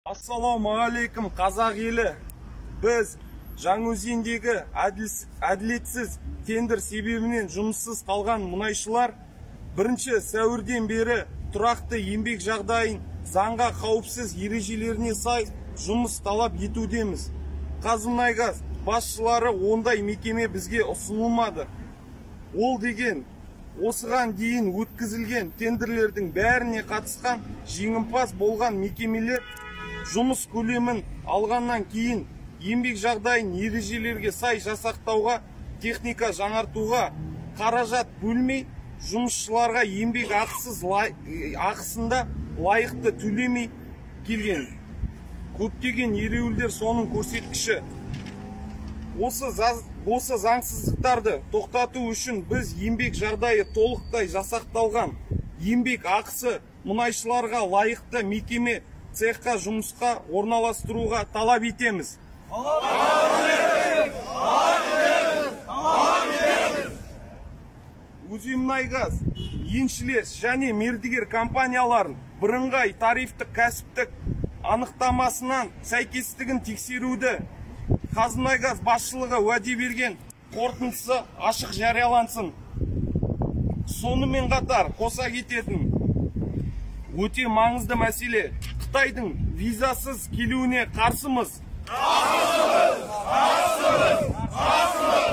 Ассалаумағалейкум, қазақ елі. Біз Жаңаөзендегі әділетсіз тендер себебінен жұмыссыз қалған мұнайшылар 1 сәуірден бері тұрақты еңбек жағдайын заңға қауіпсіз ережелеріне сай жұмыс талап етудеміз. Қазмұнайгаз басшылары ондай мекеме бізге ұсынылмады. Ол деген осыған дейін өткізілген тендерлердің бәріне қатысқан жеңімпаз болған мекемелер жұмыс көлемін алғаннан кейін еңбек жағдайын ережелерге сай жасақтауға, техника жаңартуға қаражат бөлмей, жұмысшыларға еңбек ақысында лайықты төлемей келген. Көптеген ереуілдер соның көрсеткіші. Осы заңсыздықтарды тоқтату үшін біз еңбек жағдайы толықтай жасақталған, еңбек ақысы мұнайшыларға лайықты мекеме цехқа жұмысқа орналастыруға талап етеміз. Өзенмұнайгаз еншілес және мердігер компанияларын бірыңғай тарифтік кәсіптік анықтамасынан сәйкестігін тексеруді Қазмұнайгаз басшылығы уәде берген қорытындысы ашық жариялансын. Сонымен қатар қоса кететін өте маңызды мәселе, Қытайдың визасыз келуіне қарсымыз. Қарсымыз! Қарсымыз! Қарсымыз!